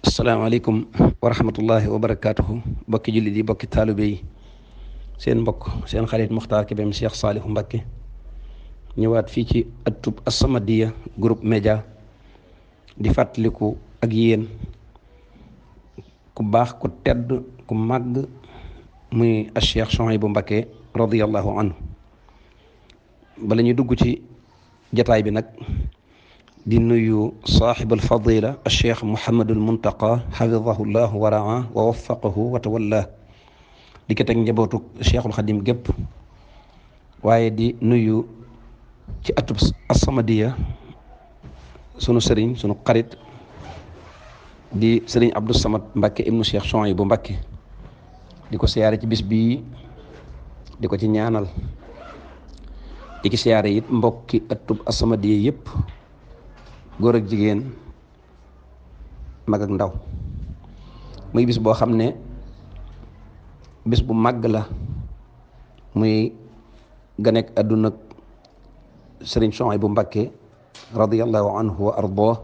asalaamaaleykum wa rahmatullahi wa barakaatuhu bokki jullit yi bokki taalibe yi seen mbokk seen xarit Muxtaar Kébem Cheikh Saalihu Mbacké ñëwaat fii ci ëttub As-Samadiyya groupe média di fàttaliku ak yéen ku baax ku tedd ku màgg muy Cheikh Souhaïbou Mbacké radiyallahu anhu. bala ñu dugg ci jataay bi nag di nuyu saaxibul fadila Cheikh Mouhamadul Muntaqa xafidahu llahu wa raa wa waffaqahu wa tawalla di ko teg njabootu Cheikhul Xadim gépp waaye di nuyu ci atub As-Samadiyya sunu sëriñ sunu xarit di sëriñ Abdou Samad Mbacké ibnu Cheikh Souhaïbou Mbacké di ko siyaare ci bis bii di ko ci ñaanal di ki siyaare it mbokki atub As-Samadiyya yëpp góor ak jigéen mag ak ndaw muy bis boo xam ne bis bu màgg la muy ganek àdduna sëriñ Souhaïbou Mbacké radiyallahu anhu wa ardaa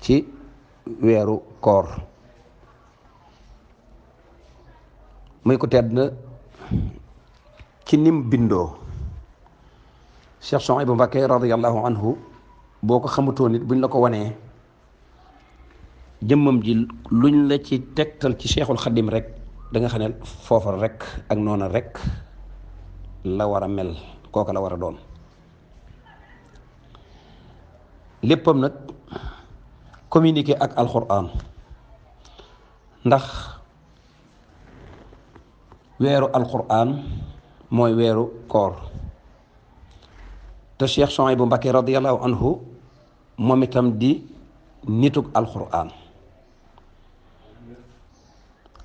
ci weeru koor muy ko tedd ci nim bindoo Cheikh Souhaïbou Mbacké radiyallahu anhu boo ko xamutoon nit buñ la ko wanee jëmmam ji luñ la ci tegtal ci Cheikhul Xadim rek da nga xam ne foofa rek ak noona rek la war a mel kooka la war a doon léppam nag communiqué ak alxuraan ndax weeru alxuraan mooy weeru koor te Cheikh Souhaïbou Mbacké radiyallahu anhu moom itam di nitug alxuraan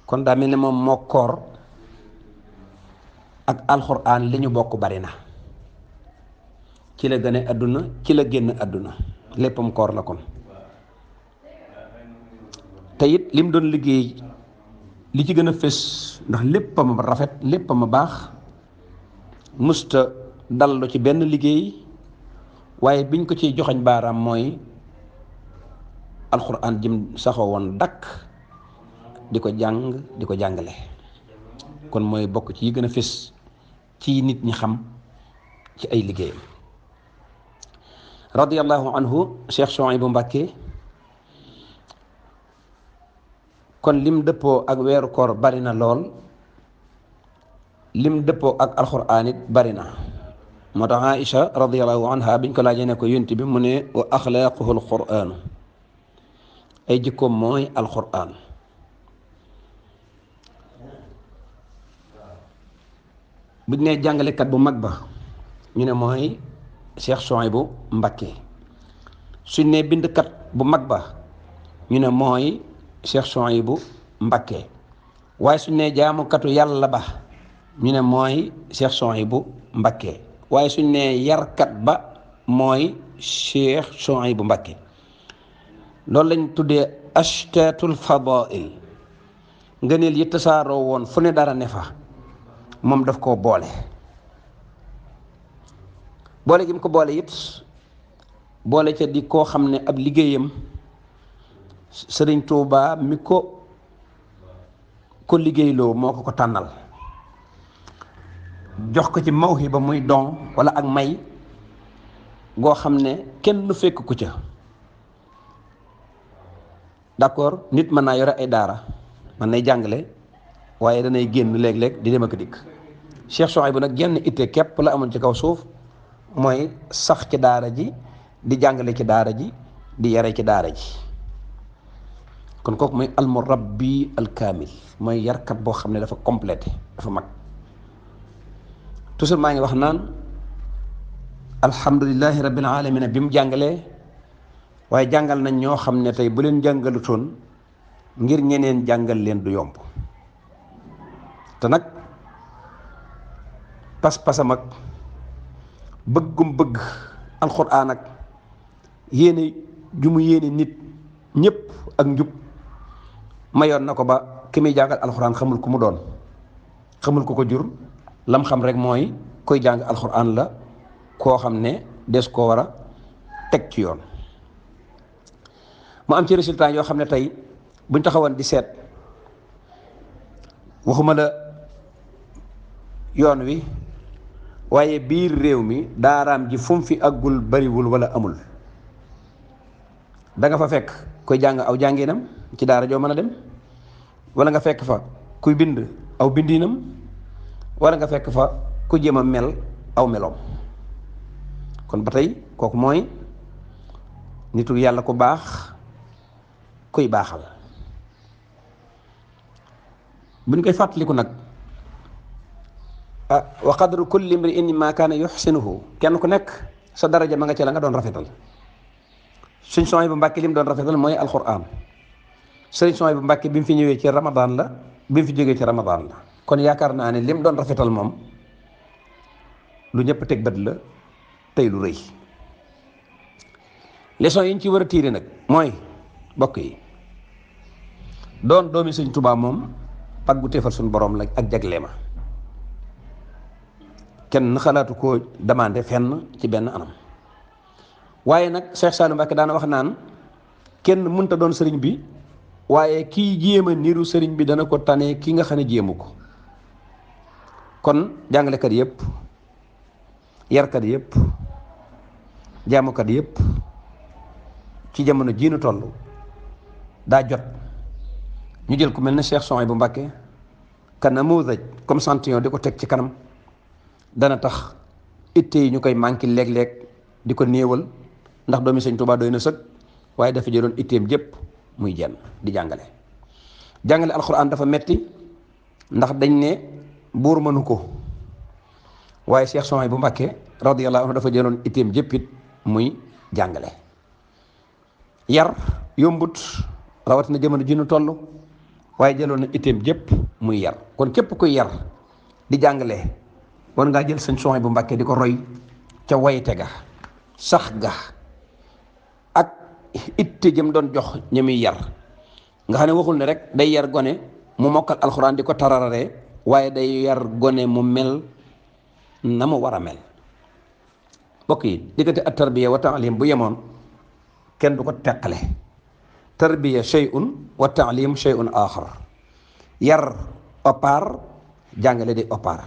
kon daa mel ne moom moo koor ak alxuraan li ñu bokk bari na ci la gane àdduna ci la génn àdduna léppam koor la kon te it lim doon liggéey li ci gën a fës ndax léppam rafet léppam baax musta dallu ci benn liggéey waaye biñ ko ciy joxañ baaraam mooy alxuraan jëm saxoo woon dakk di ko jàng di ko jàngale kon mooy bokk ci yi gën a fës ci nit ñi xam ci ay liggéeyam radiyallahu anhu Cheikh Souhaïbou Mbacké kon lim dëppoo ak weeru koor bari na lool lim dëppoo ak alxuraan it bari na moo tax Aïcha radiyallahu anha biñ ko laajee ne ko yonent bi mu ne wa axlaaquhu alquraanu ay jikkoom mooy alquraan buñ ne jàngalekat bu mag ba ñu ne mooy Cheikh Souhaïbou Mbacké suñ ne bindkat bu mag ba ñu ne mooy Cheikh Souhaïbou Mbacké waaye suñ ne jaamukatu yàlla ba ñu ne mooy Cheikh Souhaïbou Mbacké waaye suñ ne yarkat ba mooy Cheikh Souhaïbou Mbacké loolu lañ tuddee ashtaatul fadail ngëneel yi tasaaroo woon fu ne dara ne fa moom daf koo boole gi mu ko boole it boole ca di koo xam ne ab liggéeyam Sëriñ Tuubaa mi ko liggéeyloo moo ko tànnal jox ko ci mawhiba muy don wala ak may goo xam ne kenn du fekk ku ca d'accord nit mën naa yore ay daara mën nay jàngale waaye danay génn léeg-léeg di dem ak dikk Cheikh Souhaïbou nag genn itte képp la amoon ci kaw suuf mooy sax ci daara ji di jàngale ci daara ji di yare ci daara ji kon kooku mooy almurabbi alkaamil mooy yarkat boo xam ne dafa complété dafa mag toujours maa ngi wax naan alhamdulillahi rabbil alamin bi mu jàngalee waaye jàngal nañ ñoo xam ne tey bu leen jàngalutoon ngir ñeneen jàngal leen du yomb te nag pas-pasam ak bëggum bëgg alxuraan ak yéene ju mu yéene nit ñëpp ak njub mayoon na ko ba ki muy jàngal alxuraan xamul ku mu doon xamul ku ko jur lam xam rek mooy koy jàng alxuraan la koo xam ne des koo war a teg ci yoon mu am ci résultat yoo xam ne tey buñ taxawoon di seet waxuma la yoon wi waaye biir réew mi daaraam ji fu mu fi àggul bariwul wala amul da nga fa fekk koy jàng aw jànginam ci daara joo mën a dem wala nga fekk fa kuy bind aw bindiinam wala nga fekk fa ku jéem a mel aw meloom. kon ba tey kooku mooy nitu yàlla ku baax kuy baaxal. buñ koy fàttaliku nag wa qadru kulli imri'in ma kaana yuhsinuhu, kenn ku nekk sa daraja ma nga ci la nga doon rafetal. Sëriñ Suhaybu Mbàkke li mu doon rafetal mooy alquran. Sëriñ Suhaybu Mbàkke bi mu fi ñëwee ci ramadan la, bi mu fi jógee ci ramadan la. kon yaakaar naa ne li mu doon rafetal moom lu ñëpp teg bët la tey lu rëy. leçon yi ñu ci war a tiire nag mooy bokk yi doon doomi Sëriñ Tuubaa moom paggu téefal suñu borom la ak jagle ma. kenn xalaatu koo demandé fenn ci benn anam. waaye nag Cheikh Saliou Mbacke daana wax naan kenn mënta doon sëriñ bi waaye kii jéem a niru sëriñ bi dana ko tane ki nga xam ne jéemu ko. kon jàngalekat yëpp, yarkat yëpp, jaamukat yëpp ci jamono jii nu toll daa jot ñu jël ku mel ne Cheikh Souhaïbou Mbacke ka namuudaj comme santillon di ko teg ci kanam. dana tax itte yi ñu koy manqué léeg-léeg di ko néewal ndax doomi Sëñ Tuubaa doy na sëg waaye dafa jëloon itteem jépp muy jenn di jàngale. jàngale alxuraan dafa metti ndax dañ ne buur mënu ko waaye Cheikh Souhaïbou Mbacke radiyallahu anhu dafa jëloon itteem jépp it muy jàngale. yar yombut rawatina jamono ji nu toll waaye jëloon na itteem jépp muy yar. kon képp kuy yar di jàngale war ngaa jël Sëñ Souhaïbou Mbacke di ko roy ca wayte ga sax ga ak itte jëm doon jox ñi muy yar nga xam ne waxul ne rek day yar gone mu mokkal alxuraan di ko tarararee waaye day yar gone mu mel na mu war a mel. mbokk yi diggante at tarbiya wa taalim bu yemoon kenn du ko teqale. tarbiya shay'un wa taalim shay'un axar. yar opar jàngale di opar.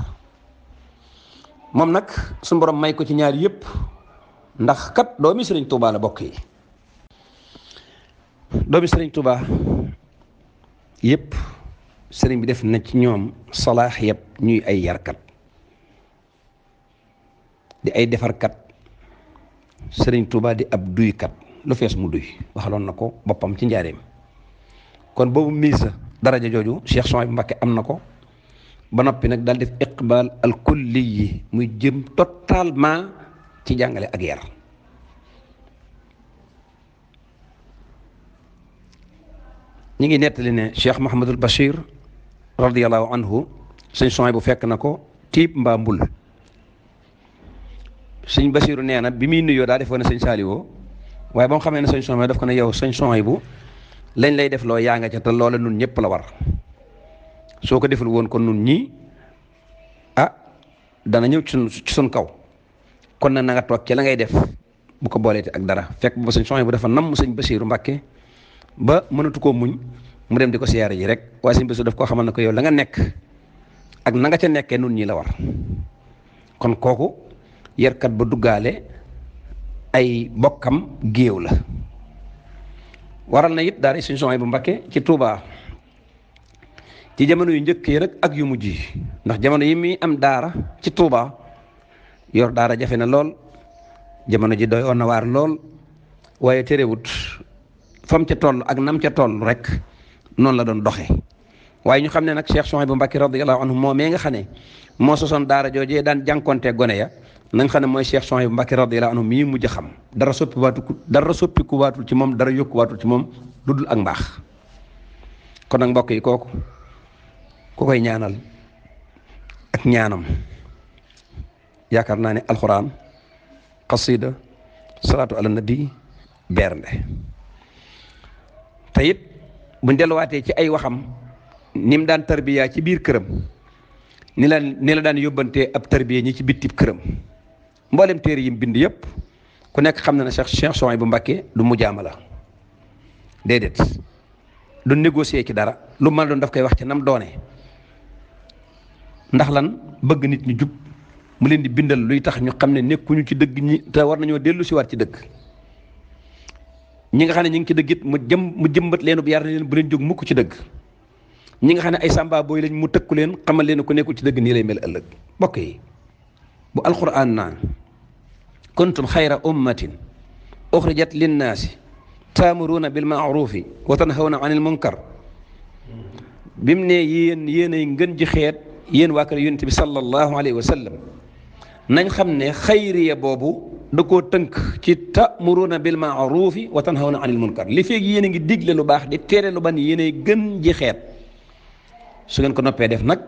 moom nag suñu borom may ko ci ñaar yëpp ndax kat doomi Sëriñ Tuubaa la bokk yi. doomi Sëriñ Tuubaa yëpp sëriñ bi def na ci ñoom salaax yëpp ñuy ay yarkat di ay defarkat. Sëriñ Tuubaa di ab duykat lu fees mu duy waxaloon na ko boppam ci njaareem. kon boobu miisa daraja jooju Cheikh Souhaïbou Mbacke am na ko ba noppi nag daal def iqbal al kulli yi muy jëm totalement ci jàngale ak yar. ñi ngi nettali ne Cheikh Mouhamadul Bachir radiyallahu anhu Sëñ Souhaïbou fekk na ko tiib mbaa mbul. Sëñ Bachiru nee na bi muy nuyoo daa defoon ne Sëñ Saliou waaye ba mu xamee ne Sëñ Souhaïbou daf ko ne yow Sëñ Souhaïbou lañ lay def loo yaa nga ca te loola nun ñëpp la war. soo ko deful woon kon nun ñii dana ñëw ci sun kaw kon nag na nga toog ci la ngay def bu ko booleete ak dara fekk ba Sëñ Souhaïbou dafa namm Sëñ Bachiru Mbacke ba mënatu koo muñ mu dem di ko siyaare ji rek waaye Sëñ Bachiru daf koo xamal ne ko yow la nga nekk ak na nga ca nekkee nun ñii la war. kon kooku yarkat ba duggaale ay bokkam géew la. waral na it daara Sëñ Souhaïbou Mbacke ci Touba ci jamono yu njëkk yi rek ak yu mujj yi ndax jamono yi muy am daara ci Touba yor daara jafe na lool jamono ji doy on na waar lool waaye terewut fam ca toll ak nam ca toll rek noonu la doon doxe waaye ñu xam ne nag Cheikh Souhaïbou Mbacke radiyallahu anhu moo mee nga xam ne moo sosoon daara joojee daan jànkonte gone ya nañ xam ne mooy Cheikh Souhaïbou Mbacke radiyallahu anhu mii mujj xam dara soppiku waatul ci moom dara yokku waatul ci moom lu dul ak mbaax. kon nag mbokk yi kooku ku koy ñaanal ak ñaanam yaakaar naa ne alxuraan xasida salaatu ala nabi bernde te it buñ delluwaatee ci ay waxam ni mu daan tarbiya ci biir këram ni la daan yóbbantee ab tarbiya ñi ci bittib këram mboolem téere yim bind yëpp ku nekk xam na ne Cheikh Souhaïbou Mbacke du mu jaama la déedéet du négocier ci dara lu mën doon daf koy wax ci nam doone ndax lan bëgg nit ñu jub mu leen di bindal luy tax ñu xam ne nekkuñu ci dëgg ñi te war nañoo dellu si waat ci dëgg ñi nga xam ne ñu ngi ci dëgg it mu jëmbat leen bu yar leen bu leen jóg mukk ci dëgg ñi nga xam ne ay sàmba booy lañ mu tëkku leen xamal leen ko nekkul ci dëgg nii lay mel ëllëg mbokk yi bu alquran naan kuntum xayra ummatin uxrijat linnaasi taamuruuna bil maarufi wa tanhawna anil munkar bimu ne yéenay ngën ji xeet yéen waa kër yonent bi sallallahu alayhi wa sallam nañ xam ne xayriya boobu da koo tënk ci taamuruuna bil maarufi wa tanhawna anil munkar li feeg yéen a ngi digle lu baax di tere lu ban yéenay gën ji xeet su ngeen ko noppee def nag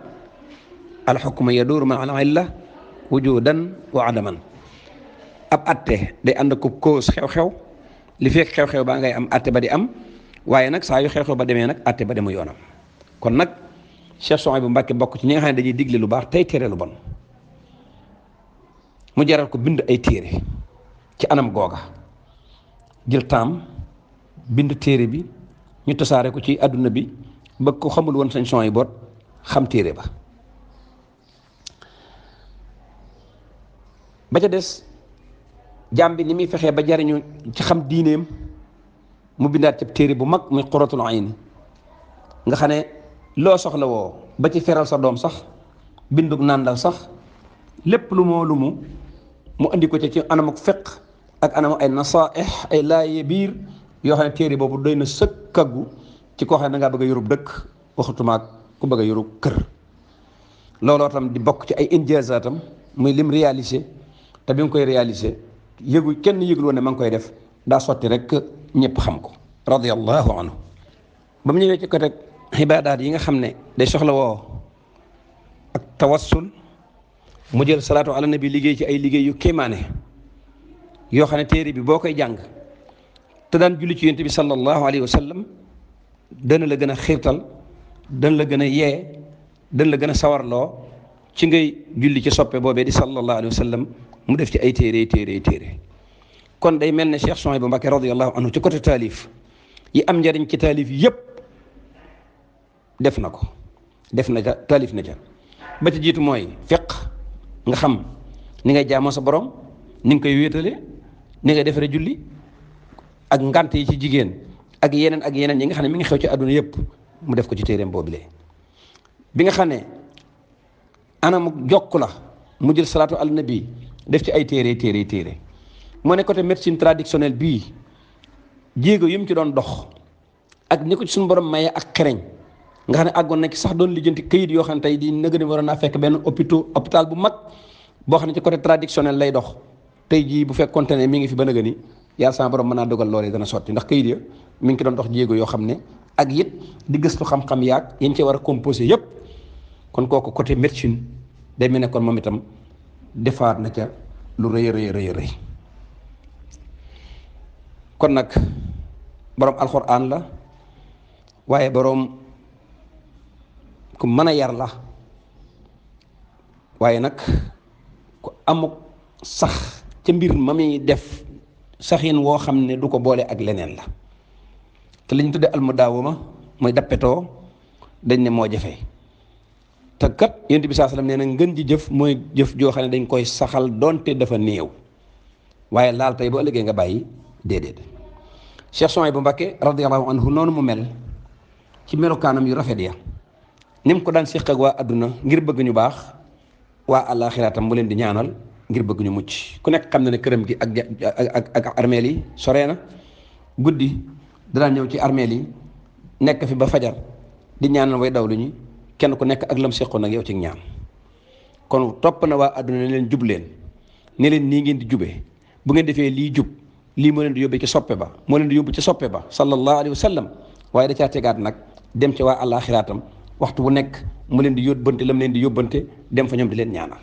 alxukma yaduuru ma al illa wujudan wa adaman ab atte day ànd ko cause xew-xew li fekk xew-xew baa ngay am atte ba di am waaye nag saa yu xew-xew ba demee nag atte ba demu yoonam kon nag Cheikh Souhaïbou Mbacké bokk ci ñi nga xam ne dañuy digle lu baax tey tere lu bon mu jaral ko bind ay téere ci anam googa jël taam bind téere bi ñu tasaare ko ci àdduna bi ba ko xamul woon Sëñ Souhaïbou boot xam téere ba ba ca des jaam bi ni muy fexee ba jariñu ci xam diineem mu bindaat ci téere bu mag muy Qurratul Ayni nga xam ne loo soxla woo ba ci feral sa doom sax bindug nàndal sax lépp lu mu andi ko ci anam ak fiq ak anam ay nasaaih ay laaye biir yoo xam ne téere boobu doy na sëkkaggu ci koo xam ne da ngaa bëgg a yorub dëkk waxatumaak ku bëgg a yorub kër looloo tam di bokk ci ay injazaatam muy lim réalisé te bi nga koy réalisé kenn yëgul woon ne ma ngi koy def daa sotti rek ñëpp xam ko radiyallahu anhu ba mu ñëwee ci côté ibaadaat yi nga xam ne day soxla woo ak tawassul mu jël salaatu ala nabi liggéey ci ay liggéey yu kéemaane yoo xam ne téere bi boo koy jàng te daan julli ci yonent bi sallallahu alayhi wa sallam dana la gën a xiirtal dana la gën a yee dana la gën a sawarloo ci ngay julli ci soppe boobee di sallallahu alayhi wa sallam mu def ci ay téere kon day mel ne Cheikh Souhaïbou Mbacké radiyallahu anhu ci côté taalif yi am njariñ ci taalif yépp def na ko def na ca taalif na ca ba ci jiitu mooy fiq nga xam ni ngay jaamoo sa borom ni nga koy wéetale ni ngay defaree julli ak ngant yi ci jigéen ak yeneen yi nga xam ne mi ngi xew ci àdduna yépp mu def ko ci téereem boobule bi nga xam ne anam jokk la mu jël salaatu al nabi def ci ay téere moo ne côté médecine traditionnelle bii jéego yi mu ci doon dox ak ni ko ci suñu borom maye ak xereñ nga xam ne àggoon na ci sax doon lijjanti këyit yoo xam ne tey di nëgëni waroon naa fekk benn hôpital bu mag boo xam ne ci côté traditionnel lay dox tey jii bu fekkoonte ne mi ngi fi ba nëgëni yàlla sama borom mën naa dogal loolee dana sotti ndax këyit ya mi ngi ci doon dox jéego yoo xam ne ak it di gëstu xam-xam yaag yéen cee war a composé yépp kon kooku côté médecine day mel ne kon moom itam defaat na ca lu rëy kon nag borom alxuraan la waaye borom ku mën a yar la waaye nag ku amuk sax ca mbir ma muy def saxin woo xam ne du ko boole ak leneen la te li ñu tuddee almudaawama mooy dappetoo dañ ne moo jafe te kat yonent bi saa sallam nee na ngën ji jëf mooy jëf joo xam ne dañ koy saxal donte dafa néew waaye laal tey bu ëllëgee nga bàyyi déedéet Cheikh Souhaïbou Mbacké radiyallahu anhu noonu mu mel ci melokaanam yu rafet ya ni mu ko daan séq ak waa adduna ngir bëgg ñu baax waa àllaaxiraatam mu leen di ñaanal ngir bëgg ñu mucc ku nekk xam na ne këram gi ak armeel yi sore na guddi danaa ñëw ci armeel yi nekk fi ba fajar di ñaanal way daw lu ñu kenn ku nekk ak lam séqoon ak yow ci ñaan kon topp na waa adduna ne leen jub leen ne leen nii ngeen di jube bu ngeen defee lii jub lii moo leen di yóbbu ci soppe ba moo leen di yóbbu ci soppe ba sallallahu alayhi wa sallam waaye da caa tegaat nag dem ci waa àllaaxiraatam waxtu bu nekk mu leen di yóbbante lam leen di yóbbante dem fa ñoom di leen ñaanal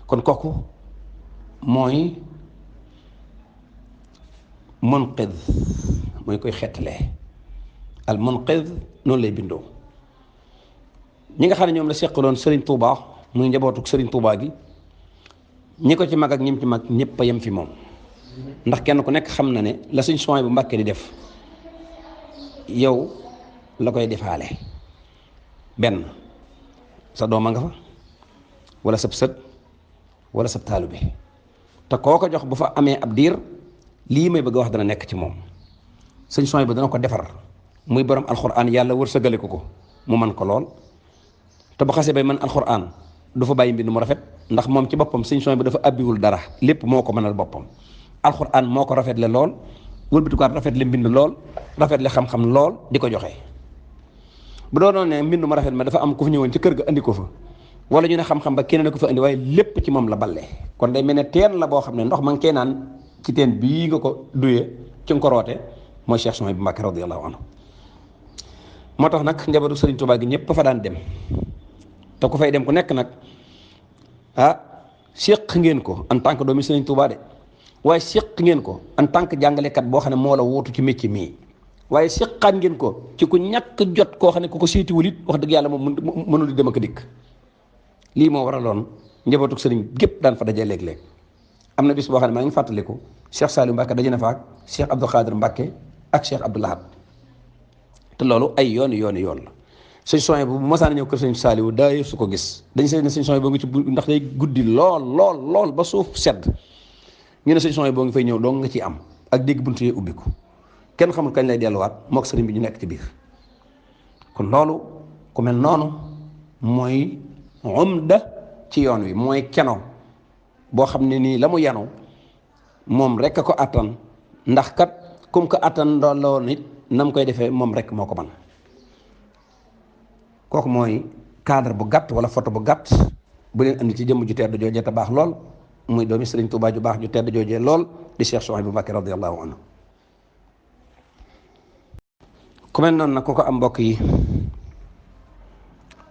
kon kooku mooy munqid mooy koy xettalee al munqid noonu lay bindoo ñi nga xam ne ñoom la seqaloon Serigne Touba muy njabootuk Serigne Touba gi ñi ko ci mag ak ñim ci mag ñëpp a yem fi moom ndax kenn ku nekk xam na ne la Sëñ Souhaïbou Mbacké di def yow la koy defaale. benn sa doom a nga fa wala sab sët wala sab taalibe te koo ko jox bu fa amee ab diir lii may bëgg a wax dana nekk ci moom. sëñ Soy bu dana ko defar muy borom alxuraan yàlla wërsëgale ko mu man ko lool te bu xasee bay man alxuraan du fa bàyyi mbind mu rafet ndax moom ci boppam sëñ Soy bu dafa abbiwul dara lépp moo ko mënal boppam. alxuraan moo ko rafetle lool wëlbatikuwaat rafetle mbind lool rafetle xam-xam lool di ko joxe. bu doonoon ne mbind mu rafet ma dafa am ku fi ñëwoon ci kër ga andi ko fa wala ñu ne xam-xam ba keneen ko fa andi waaye lépp ci moom la balle kon day mel ne teen la boo xam ne ndox ma nga koy naan ci teen bii nga ko duyee ci nga ko roote mooy Cheikh Souhaïbou Mbacké radiyallahu anhu. moo tax nag njabootu Serigne Touba gi ñëpp fa daan dem te ku fay dem ku nekk nag séq ngeen ko en tant que doomi Serigne Touba de waaye séq ngeen ko en tant que jàngalekat boo xam ne moo la wóotu ci métier mii. waaye seqaat ngeen ko ci ku ñàkk jot koo xam ne ku ko seetiwul it wax dëgg yàlla moom mënul di dem ak dikk. lii moo waraloon njabootu sëriñ gépp daan fa daje léeg-léeg. am na bis boo xam ne maa ngi fàttaliku Cheikh Saliou Mbacké daje na fa ak Cheikh Abdou Khadir Mbacké ak Cheikh Abdou Lahad te loolu ay yoon la. sëñ Souhaïbou bu mosaan ñëw kër sëñ Saliou daa su ko gis dañu seet ne sëñ Souhaïbou boo ngi ci ndax day guddi lool ba suuf sedd ñu ne sëñ Souhaïbou boo ngi fay ñëw dong nga ciy am ak dégg buntu yee ubbiku. kenn xamul kañ lay delluwaat mook sëriñ bi ñu nekk ci biir kon loolu ku mel noonu mooy umda ci yoon wi mooy keno boo xam ne nii la mu yanu moom rek a ko attan ndax kat comme que attan looloo nit na mu koy defee moom rek moo ko man kooku mooy cadre bu gàtt wala photo bu gàtt bu leen andi ci jëmm ju tedd joojee te baax lool muy doomi sëriñ Tuubaa ju baax ju tedd joojee lool di Cheikh Souhaïbou Mbacké radiyallahu anhu. ku mel noonu nag ku ko am mbokk yi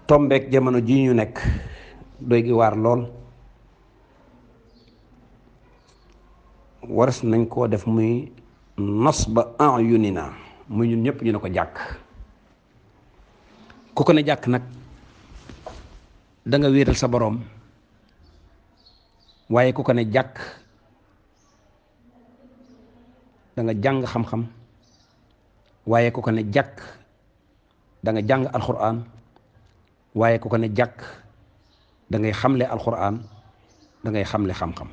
tombeek jamono ji ñu nekk doy gi waar lool waras nañ koo def muy nasba ayunina muy ñun ñëpp ñu ne ko jàkk. ku ko ne jàkk nag da nga wéetal sa boroom waaye ku ko ne jàkk da nga jàng xam-xam waaye ku ko ne jàkk da nga jàng alxuraan waaye ku ko ne jàkk da ngay xamle alxuraan da ngay xamle xam-xam.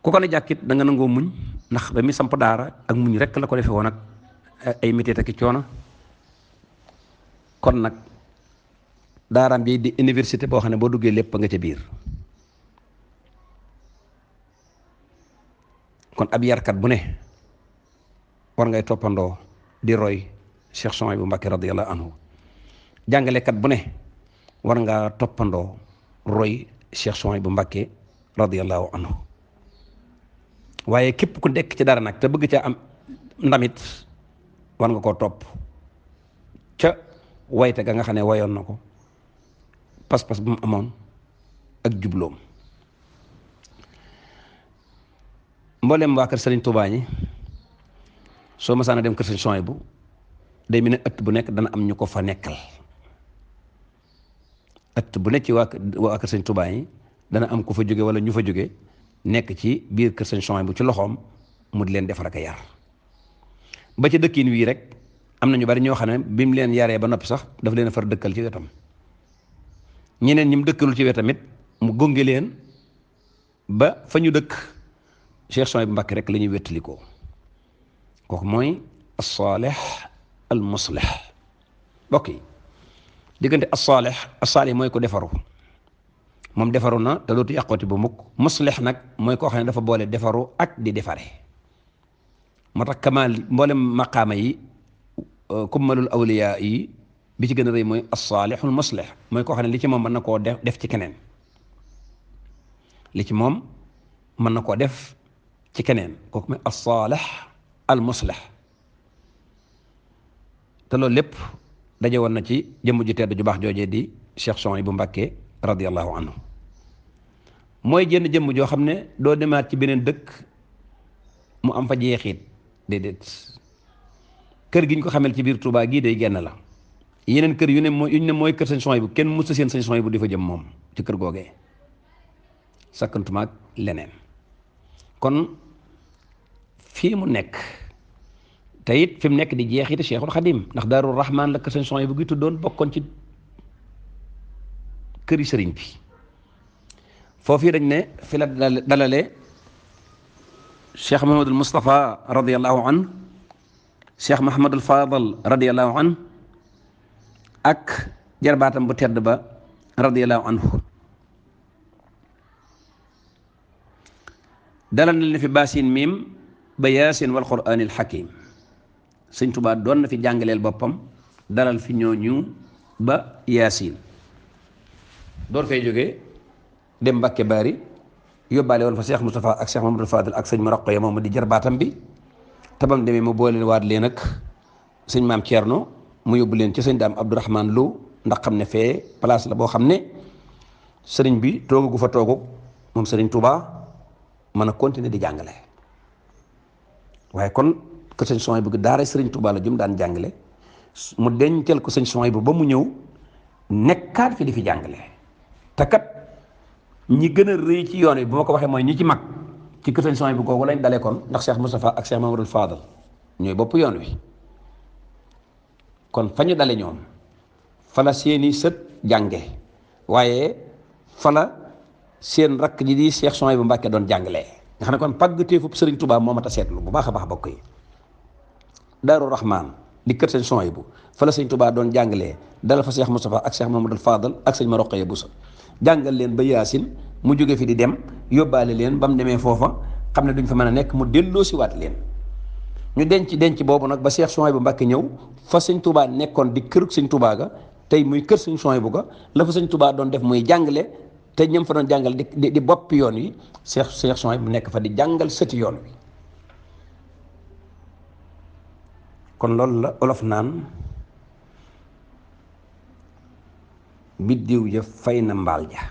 ku ko ne jàkkit da nga nangoo muñ ndax ba mi samp daara ak muñ rek la ko defee woon ak ay métit ak coono kon nag daaraam bi di université boo xam ne boo duggee lépp nga ca biir. kon ab yarkat bu ne war ngay toppandoo di roy Cheikh Souhaïbou Mbacké radiyallahu anhu. jàngalekat bu ne war ngaa toppandoo roy Cheikh Souhaïbou Mbacké radiyallahu anhu. waaye képp ku nekk ci dara nag te bëgg ca am ndamit war nga koo topp ca wayte ga nga xam ne wayoon na ko pas-pas bu mu amoon ak jubloom. mboolem waa kër Sëriñ Tuubaa ñi soo masaana dem kër Sëriñ Souhaïbou day mel ne ëtt bu nekk dana am ñu ko fa nekkal. ëtt bu nekk ci waa kër Sëriñ Tuubaa ñi dana am ku fa jóge wala ñu fa jóge nekk ci biir kër Sëriñ Souhaïbou ci loxoom mu di leen defar ak a yar ba ci dëkkin wii rek am na ñu bari ñoo xam ne bi mu leen yaree ba noppi sax dafa leen far dëkkal ci wetam. ñeneen ñi mu dëkkalul ci wetam it mu gunge leen ba fa ñu dëkk Cheikh Souhaïbou Mbacké rek la ñuy wéttalikoo. kooku mooy as-saalih al-muslih. mbokk yi diggante as-saalih mooy ko defaru moom defaru na te dootu yàqooti bu mukk. muslih nag mooy koo xam ne dafa boole defaru ak di defare. moo tax kamaal mboolem maqaama yi kummalul awliyaa yi bi ci gën a rëy mooy as-saalihul muslih mooy koo xam ne li ci moom mën na koo def ci keneen. li ci moom mën na koo def ci keneen kooku mooy as-saalih al-muslih. te loolu lépp daje woon na ci jëmm ju tedd ju baax joojee di Cheikh Souhaïbou Mbacké radiyallahu anhu. mooy jenn jëmm joo xam ne doo demaat ci beneen dëkk mu am fa jeexit déedéet. kër gi ñu ko xamel ci biir Touba gii day genn la. yeneen kër yu ne mooy kër Sëriñ Souhaïbou kenn mësta seen Sëriñ Souhaïbou di fa jëm moom ci kër googee sakkantumaak leneen. kon fii mu nekk te it fi mu nekk di jeexite Cheikhul Khadim ndax Daaru Rahman la kër sëñ Souhaïbou gi tuddoon bokkoon ci këri sëriñ bi foofu dañ ne fi la dalale Cheikh Mahamadul Moustapha radiyallahu an Cheikh Mahamadul Fadal radiyallahu an ak jarbaatam bu tedd ba radiyallahu anhu dalal na fi baasin miim ba yaasin wal quraanil hakiim sëñ Tuubaa doon na fi jàngaleel boppam dalal fi ñooñu ba yaasin door fay jógee dem Mbàkke Baari yóbbaale woon fa Cheikh Moustapha ak Cheikh Mamadou Fadil ak sëñ Moroqoya moom di jarbaatam bi te bam demee mu boole waat leen ak sëñ Maam Thierno mu yóbbu leen ci sëñ Daam Abdourahman Lo ndax xam ne fee place la boo xam ne sëriñ bi toogu gu fa toogu moom sëriñ Touba mën a continuer di jàngale waaye kon que sëñ Souhaïbou bi daara sëriñ Touba la jum daan jàngale mu dencal ko sëñ Souhaïbou ba mu ñëw nekkaat fi di fi jàngale te kat ñi gën a rëy ci yoon wi bu ma ko waxee mooy ñi ci mag ci kër sëñ Souhaïbou googu lañ dalee kon ndax Cheikh Moustapha ak Cheikh Mamadou Fadal ñooy bopp yoon wi kon fa ñu dale ñoom fala seeni sët jànge waaye fala seen rakk ji di Cheikh Souhaïbou Mbacké doon jàngalee nga xam ne kon pàggateefu Sëriñ Touba moo mat a seetlu bu baax a baax bokk yi Daaru Rahman di kër sëñ Souhaïbou fala sëñ Touba doon jàngalee dala fa Cheikh Moustapha ak Cheikh Mamadou Fadal ak sëñ Maroqaya Bousso jàngal leen ba yaasin mu jóge fi di dem yóbbaale leen ba mu demee foofa xam ne duñ fa mën a nekk mu delloo si waat leen ñu denc boobu nag ba Cheikh Souhaïbou Mbacké ñëw fa sëñ Touba nekkoon di kërug sëñ Touba ga tey muy kër sëñ Souhaïbou ga la fa sëñ Touba doon def muy jàngale te ñëm fa doon jàngal di boppi yoon wi Cheikh Souhaïbou nekk fa di jàngal sëti yoon wi kon loolu la olof naan biddiw ja fay na mbaal ja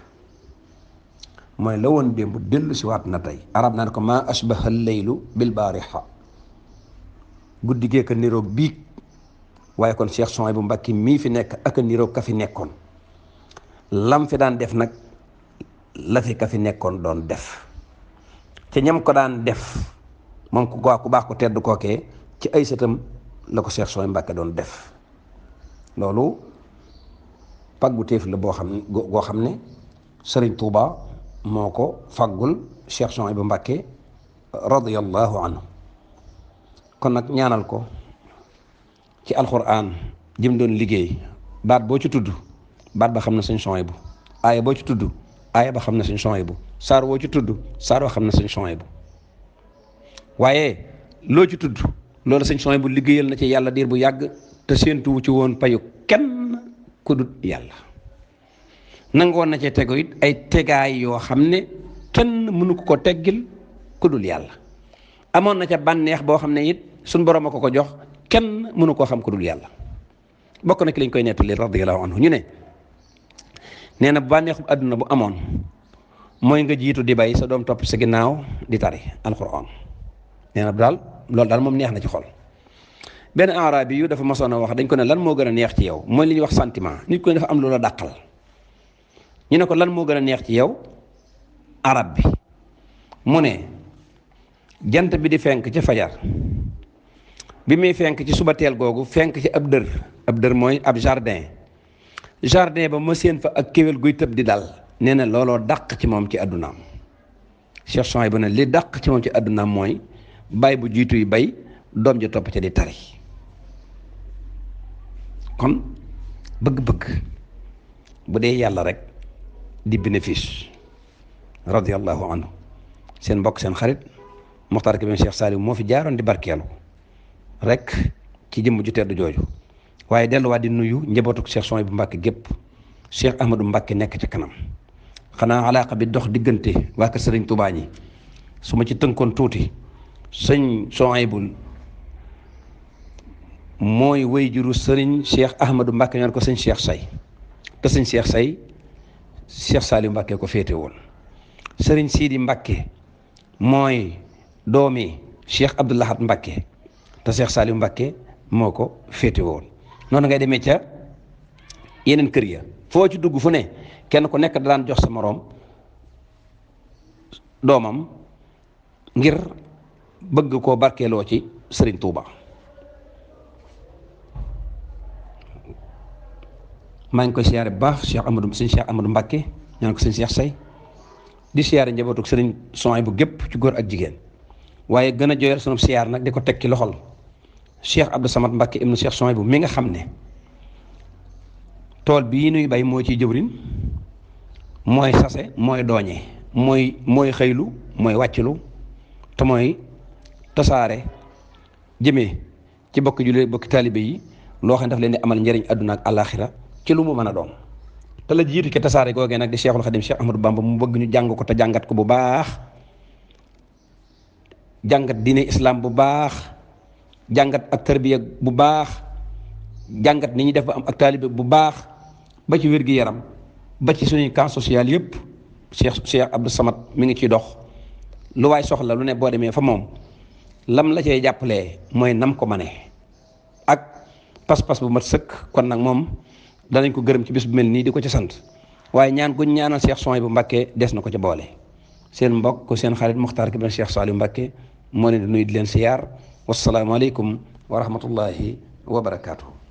mooy la woon démb dellu si waat na tey arab naan ko maa ashbaha leylu bil baariha guddi gee ka niroog biig waaye kon Cheikh Souhaïbou Mbacké mii fi nekk ak a niroog ka fi nekkoon lam fi daan def nag la fi ka fi nekkoon doon def ca ñam ko daan def moom ku baax ku tedd kookee ci ay sëtam la ko Cheikh Souhaïbou Mbacké doon def loolu paggu téef la boo xam ne Sëriñ Touba moo ko faggul Cheikh Souhaïbou Mbacké radiyallahu anhu kon nag ñaanal ko ci alxuraan jëm doon liggéey baat boo ci tudd baat ba xam na sëñ Souhaïbou aaya boo ci tudd aaya ba xam na sëñ Souhaïbou saar boo ci tudd saar ba xam na sëñ Souhaïbou waaye loo ci tudd loolu sëñ Souhaïbou liggéeyal na ci yàlla diir bu yàgg te séentuwu ci woon payu kenn ku dul yàlla nangoon na cee tego it ay tegaay yoo xam ne kenn mënu ko teggil ku dul yàlla amoon na ca bànneex boo xam ne it suñ borom a ko jox kenn mënu koo xam ku dul yàlla bokk na ki lañ koy nettali radiyallahu anhu ñu ne nee na bànneexu àdduna bu amoon mooy nga jiitu di bay sa doom topp sa ginnaaw di tari alquran nee na daal loolu daal moom neex na ci xol benn arabi yu dafa mosoon a wax dañ ko ne lan moo gën a neex ci yow mooy li ñuy wax sentiment nit ko ne dafa am loola dàqal ñu ne ko lan moo gën a neex ci yow arab bi mu ne jant bi di fenk ci fajar bi muy fenk ci suba teel googu fenk ci ab dër mooy ab jardin ba ma séen fa ak kéwél guy tëb di dal nee na looloo dàq ci moom ci àddunaam Cheikh Souhaïbou ne li dàq ci moom ci àddunaam mooy bay bu jiitu yi bay doom ja topp ca di tari kon bëgg-bëgg bu dee yàlla rek di bénéfice radiyallahu anhu seen mbokk seen xarit Mokhtar Kébé Cheikh Saliou moo fi jaaroon di barkeelu rek ci jëmm ju tedd jooju waaye delluwaat di nuyu njabootu Cheikh Souhaïbou Mbacké gépp Cheikh Ahmadou Mbacké nekk ca kanam xanaa alaaqa bi dox diggante waa kër Sëriñ Touba ñi su ma ci tënkoon tuuti sëñ Souhaïbou mooy way juru sëriñ Cheikh Ahmadou Mbacké ñoon ko sëñ Cheikh Say te sëñ Cheikh Say Cheikh Saliou Mbacké ko féete woon sëriñ Sidi Mbacké mooy doomi Cheikh Abdou Lahad Mbacké te Cheikh Saliou Mbacké moo ko féete woon noonu ngay demee ca yeneen kër ya foo ci dugg fu ne kenn ku nekk daan jox sa moroom doomam ngir bëgg koo barkeeloo ci Serigne Touba maa ngi koy siyaare bu baax Cheikh Amadou Mbacke ñaan ko sëñ Cheikh Say di siyaare njabootu sëriñ Sohaybu bu gépp ci góor ak jigéen waaye gën a jooyal sunu siyaar nag di ko teg ci loxol Cheikh Abdou Samad Mbacke ibnu Cheikh Sohaybu mi nga xam ne tool bii nuy bay moo ciy jëwrin mooy sase mooy dooñe mooy xëylu mooy wàccilu te mooy tasaare jëmee ci bokki jullit bokki taalibe yi loo xam ne daf leen di amal njëriñ àdduna ak àllaaxira ci lu mu mën a doon te la jiitu ci tasaare googee nag di Cheikhul Khadim Cheikh Ahmadou Bamba mu bëgg ñu jàng ko te jàngat ko bu baax jàngat diine islam bu baax jàngat ak tarbiya bu baax jàngat ni ñuy def ba am ak taalibe bu baax ba ci wér-gi-yaram ba ci suñuy camp social yëpp Cheikh Abdou Samad mi ngi ciy dox lu waay soxla lu ne boo demee fa moom lam la cay jàppalee mooy nam ko mane ak pas-pas bu mat sëkk kon nag moom danañ ko gërëm ci bis bu mel nii di ko ci sant waaye ñaan guñ ñaanal Cheikh Sohaybu bu Mbàkke des na ko ca boole seen mbokk seen xarit Muxtaar Kébé Cheikh Saliou Mbàkke moo leen di nuyu di leen siyaar wasalaamaaleykum wa rahmatullahi wa barakaatu.